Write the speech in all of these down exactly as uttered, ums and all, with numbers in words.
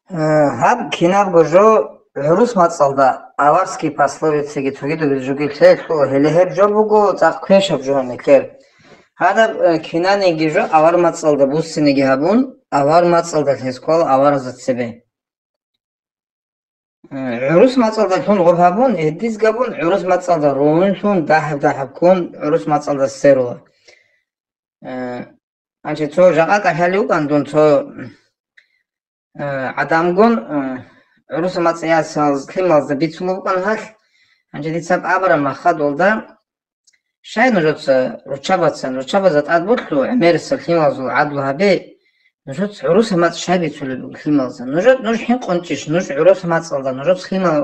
Э, гьаб кинабго жо гӀурус мацӀалда аварский пословицаги цогидаб жоги лъелъула, гьеле гьеб жо буго цӀакъ квешаб жо гьанилъер. Гьадаб, э, кинаниги жо авар мацӀалда буссинеги гьабун, авар мацӀалда лъез ккола аваразда цебе. Э, гӀурус мацӀалда лъун гъоб гьабун, гьедиз габун, гӀурус мацӀалда ругьунлъун, дагьаб-дагьаб ккун, гӀурус мацӀалда сверула. Э, гьанже цо жакъа кӀалъалев вукӀан дун цо, э, гӀадамгун, э, гӀурус мацӀиясал лъималазда бицулев вукӀан гьалъ. Гьанже дица абараб махха долда, щай нужеца руччабацан, руччабазда тӀад болъу, гӀемерисел лъималазул гӀадлу гьабе, нужеца гӀурус мацӀ щай бицулеб буго лъималазда? Нуж, нуж хӀинкъунчӀищ, нуж гӀурус мацӀалда, нужеца лъимал,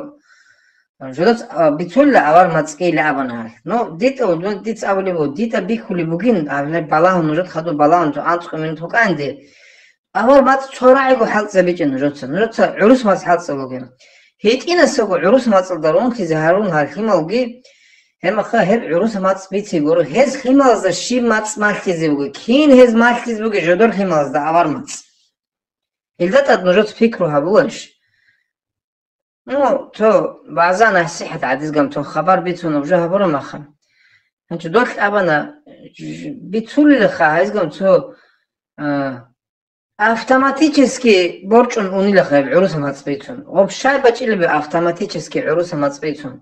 нужеца, а, бицулеб авар мацӀ ккейилан абуна гьалъ. Ну, дида, ну, дица абулеб буго, дида бихьулеб бугин, гьаб балагьун, нужеца хадуб балагьун, цо анцӀго минут букӀанде, авар мацӀ цо рагӀиго хӀалтӀизабичӀо нужеца. Нужеца гӀурус мацӀ хӀалтӀизабугин. ГьитӀинасаго гӀурус мацӀалда рунлъизе гьарун гьал лъималги, гьебмахъа гьеб гӀурус мацӀ бицине гуро, гьез лъималазда щиб мацӀ малъизе буго, кин гьез малъизе буго жодор лъималазда авар мацӀ. Гьелда тӀад нужеца пикру гьабуларищ? Ну, цо вагӀза-насихӀат гӀадизгун цо хабар бицун жо гьабураб махха. Гьанчо долъ абуна, ж-, бицулелха гьайзгун цо, а, автоматически борчӀун унилаха гьеб гӀурус мацӀ бицун. Гъоб щай бачӀилеб автоматически гӀурус мацӀ бицун?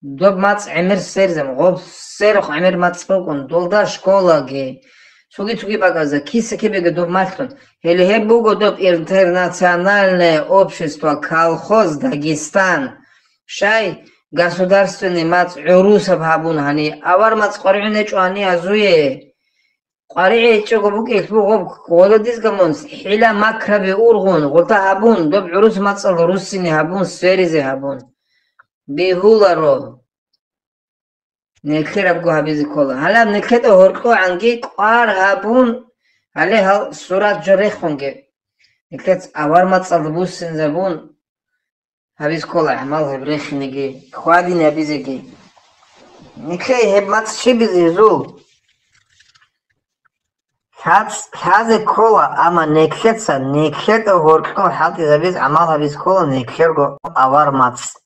Доб мацӀ гӀемер сверизабун, гъоб сверухъ гӀемер мацӀ букӀун, долда школаги, цоги-цоги бакӀазда, киса-кибего доб малъун. Гьеле гьеб буго доб интернациональное общество «Колхоз Дагестан». Щай государственный мацӀ гӀурусаб гьабун гьани, авар мацӀ къваригӀун гьечӀо гьани гьазуе. КъваригӀи гьечӀого букӀелъ буго гъоб гъоладизгамун хӀила-макраби ургъун, гъолда гьабун, доб гӀурус мацӀал руссине гьабун, сверизе гьабун. Бегьуларо. Нилъерабго гьабизе ккола. Гьалаб нилъеда гьоркьогӀанги кӀвар гьабун, гьале гьал сурат жо рехунги. Нилъец авар мацӀалда буссинзабун гьабизе ккола гӀамал гьеб рехинеги, хьвадине гьабизеги. Нилъее гьеб мацӀ щибизе гьезул? Лъац-, лъазе ккола, амма нилъеца, нилъеда гьоркьо хӀалтӀизабиз гӀамал гьабизе ккола нилъерго авар мацӀ.